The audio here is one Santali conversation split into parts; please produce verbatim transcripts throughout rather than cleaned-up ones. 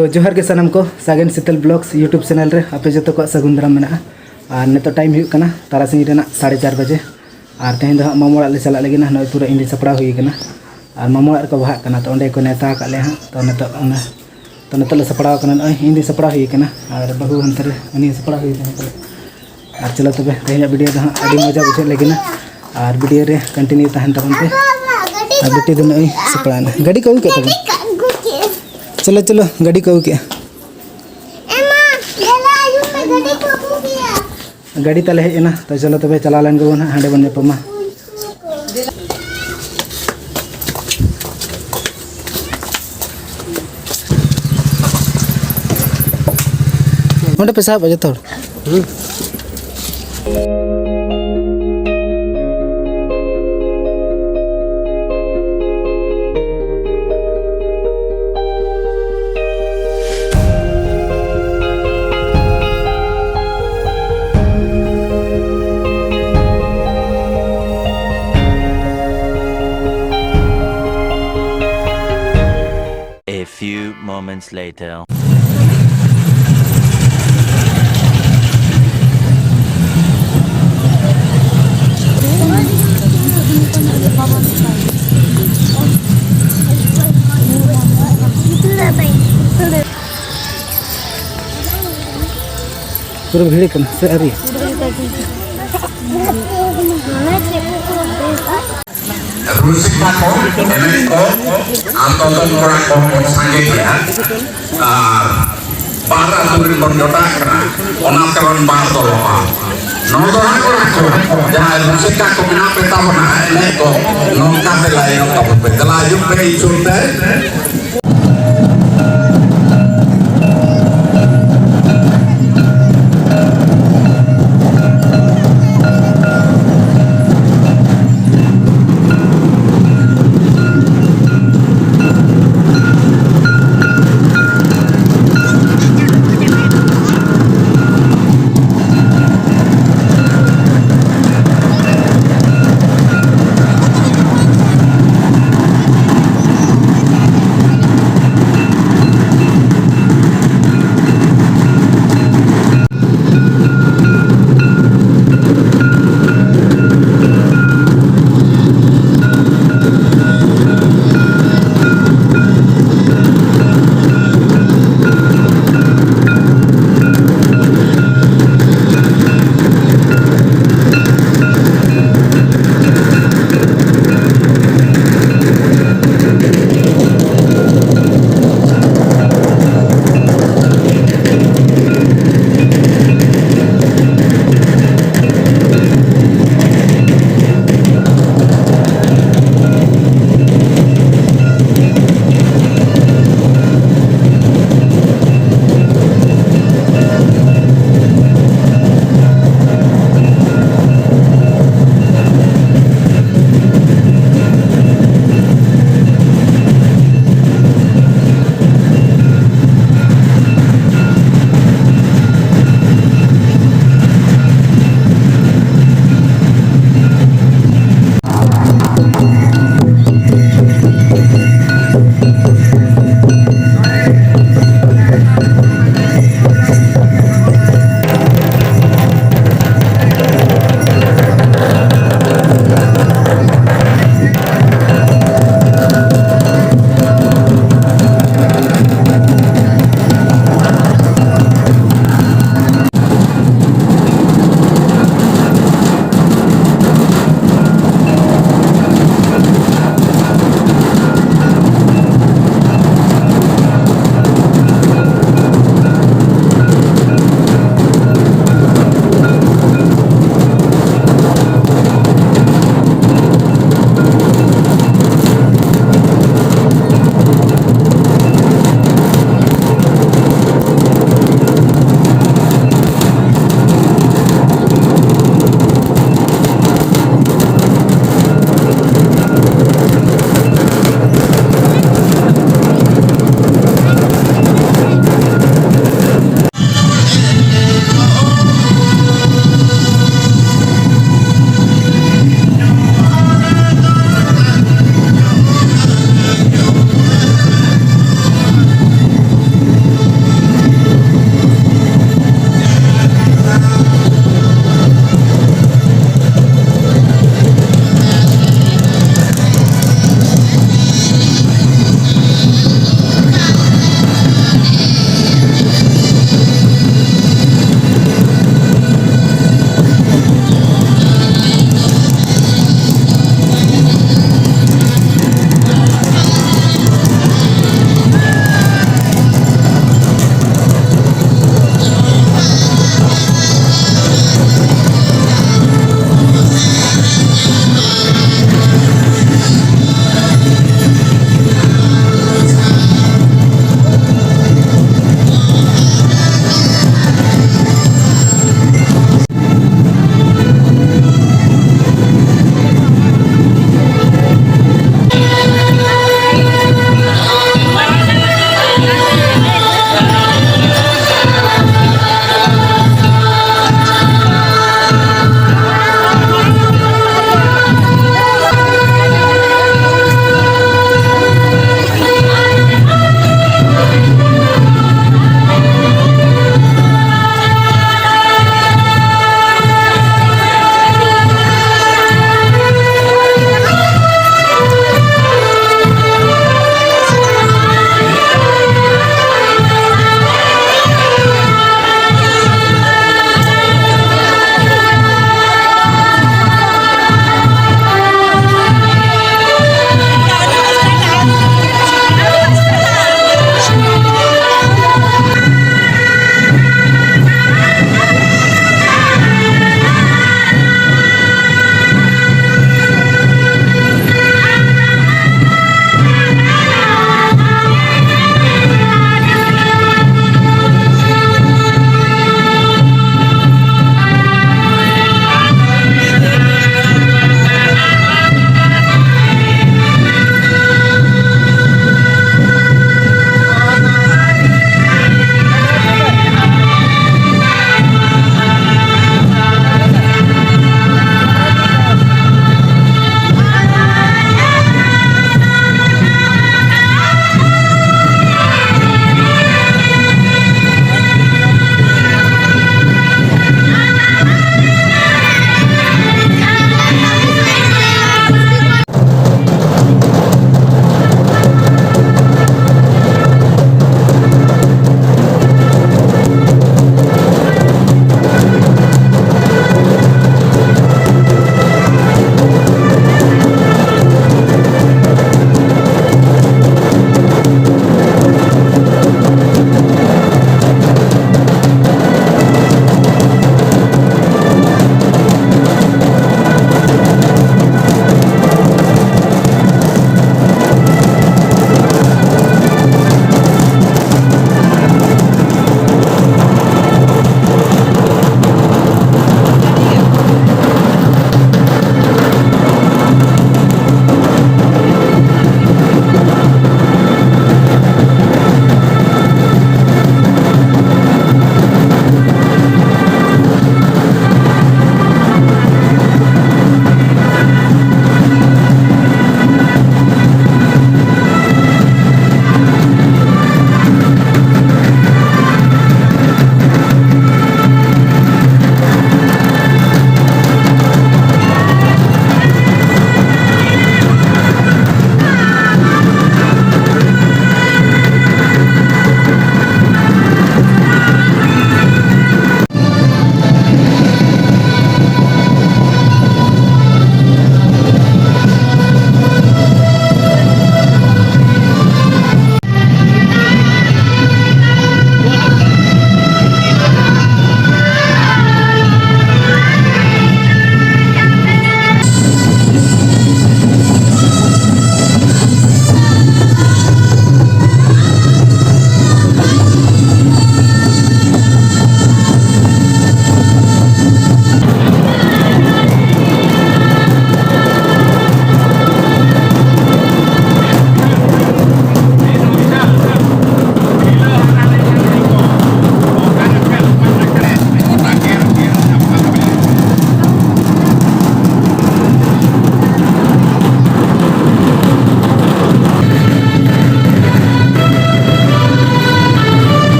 ᱛᱚ ᱡᱚᱦᱟᱨ ᱜᱮ ᱥᱟᱱᱟᱢ ᱠᱚ, ᱥᱟᱜᱮᱱ ᱥᱤᱛᱟᱹᱞ ᱵᱞᱚᱜᱥ YouTube ᱪᱮᱱᱮᱞ ᱨᱮ ᱟᱯᱮ ᱡᱚᱛᱚ ᱠᱚᱣᱟᱜ ᱥᱟᱹᱜᱩᱱ ᱫᱟᱨᱟᱢ ᱢᱮᱱᱟᱜᱼᱟ᱾ ᱟᱨ ᱱᱤᱛᱚᱜ ᱴᱟᱭᱤᱢ ᱦᱩᱭᱩᱜ ᱠᱟᱱᱟ ᱛᱟᱨᱟᱥᱤᱧ ᱨᱮᱱᱟᱜ ᱥᱟᱲᱮ ᱪᱟᱨ ᱵᱟᱡᱮ᱾ ᱟᱨ ᱛᱮᱦᱮᱧ ᱫᱚ ᱦᱟᱸᱜ ᱢᱟᱢᱚ ᱚᱲᱟᱜ ᱞᱮ ᱪᱟᱞᱟᱜ ᱞᱟᱹᱜᱤᱫ ᱱᱟᱦᱟᱜ, ᱱᱚᱜᱼᱚᱭ ᱯᱩᱨᱟᱹ ᱤᱧ ᱫᱚ ᱥᱟᱯᱲᱟᱣ ᱦᱩᱭ ᱠᱟᱱᱟ᱾ ᱟᱨ ᱢᱟᱢᱚ ᱚᱲᱟᱜ ᱨᱮᱠᱚ ᱵᱟᱦᱟᱜ ᱠᱟᱱᱟ, ᱛᱚ ᱚᱸᱰᱮ ᱠᱚ ᱱᱮᱣᱛᱟ ᱟᱠᱟᱫ ᱞᱮᱭᱟ ᱦᱟᱸᱜ᱾ ᱛᱚ ᱱᱤᱛᱚᱜ ᱚᱱᱟ, ᱛᱚ ᱱᱤᱛᱚᱜ ᱞᱮ ᱥᱟᱯᱲᱟᱣ ᱠᱟᱱᱟ, ᱱᱚᱜᱼᱚᱭ ᱤᱧ ᱫᱚᱧ ᱥᱟᱯᱲᱟᱣ ᱦᱩᱭ ᱠᱟᱱᱟ ᱟᱨ ᱵᱟᱹᱦᱩ ᱦᱟᱱᱛᱮ ᱨᱮ ᱩᱱᱤ ᱦᱚᱸ ᱥᱟᱯᱲᱟᱣ ᱦᱩᱭ ᱠᱟᱱᱟ᱾ ᱟᱨ ᱪᱚᱞᱚ ᱛᱚᱵᱮ ᱛᱮᱦᱮᱧᱟᱜ ᱵᱷᱤᱰᱤᱭᱳ ᱫᱚ ᱦᱟᱸᱜ ᱟᱹᱰᱤ ᱢᱚᱡᱟ ᱵᱩᱡᱷᱟᱹᱜ ᱞᱟᱹᱜᱤᱫ ᱱᱟ, ᱟᱨ ᱵᱷᱤᱰᱤᱭᱳ ᱨᱮ ᱠᱚᱱᱴᱤᱱᱤᱭᱩ ᱛᱟᱦᱮᱱ ᱛᱟᱵᱚᱱ ᱯᱮ᱾ ᱟᱨ ᱵᱤᱴᱤ ᱫᱚ ᱱᱚᱜᱼᱚᱭ ᱥᱟᱯᱲᱟᱣ ᱮᱱᱟ, ᱜᱟᱹᱰᱤ ᱠᱚ ᱟᱹᱜᱩ ᱠᱮᱫ ᱛᱟᱵᱚᱱ᱾ ᱪᱚᱞᱚ ᱪᱚᱞᱚ, ᱜᱟᱹᱰᱤ ᱠᱚ ᱟᱹᱜᱩ ᱠᱮᱫᱼᱟ᱾ ᱮᱢᱟ, ᱫᱮᱞᱟ ᱦᱤᱡᱩᱜ ᱢᱮ, ᱜᱟᱹᱰᱤ ᱠᱚ ᱟᱹᱜᱩ ᱠᱮᱫᱼᱟ᱾ ᱜᱟᱹᱰᱤ ᱛᱟᱞᱮ ᱦᱮᱡ ᱮᱱᱟ, ᱛᱚ ᱪᱚᱞᱚ ᱛᱚᱵᱮ ᱪᱟᱞᱟᱣ ᱞᱮᱱ ᱜᱮᱵᱚᱱ ᱦᱟᱸᱜ, ᱦᱟᱸᱰᱮ ᱵᱚᱱ ᱧᱟᱯᱟᱢᱟ᱾ ᱚᱸᱰᱮ ᱯᱮ ᱥᱟᱦᱚᱵᱼᱟ ᱡᱚᱛᱚ ᱦᱚᱲ᱾ A few moments later. ᱯᱩᱨᱟᱹ ᱵᱷᱤᱲ ᱠᱟᱱᱟ ᱥᱮ ᱟᱹᱣᱨᱤ? ᱨᱩᱥᱤᱠᱟ ᱠᱚ, ᱮᱱᱮᱡ ᱠᱚ, ᱟᱨ ᱫᱚᱫᱚᱱ ᱠᱚᱲᱟ ᱠᱚ ᱵᱚᱱ ᱥᱟᱸᱜᱮ ᱜᱮᱭᱟ᱾ ᱟᱨ ᱵᱟᱨ ᱟᱹᱛᱩ ᱨᱮᱱ ᱵᱚᱱ ᱡᱚᱴᱟᱜ ᱠᱟᱱᱟ, ᱚᱱᱟ ᱛᱮᱵᱚᱱ ᱵᱟᱨ ᱫᱚᱞᱚᱜᱼᱟ᱾ ᱱᱚᱣᱟ ᱫᱚ ᱦᱟᱸᱜ ᱠᱚᱲᱟ ᱠᱚ, ᱡᱟᱦᱟᱸᱭ ᱨᱩᱥᱤᱠᱟ ᱠᱚ ᱢᱮᱱᱟᱜ ᱯᱮ ᱛᱟᱵᱚᱱᱟ, ᱮᱱᱮᱡ ᱠᱚ, ᱱᱚᱝᱠᱟ ᱛᱮ ᱞᱟᱭᱤᱱᱚᱜ ᱛᱟᱵᱚᱱ ᱯᱮ᱾ ᱫᱮᱞᱟ ᱦᱤᱡᱩᱜ ᱯᱮ, ᱤᱧ ᱥᱩᱨ ᱛᱮ᱾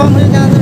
ᱵᱟᱝ ᱦᱩᱭ ᱟᱠᱟᱱᱟ᱾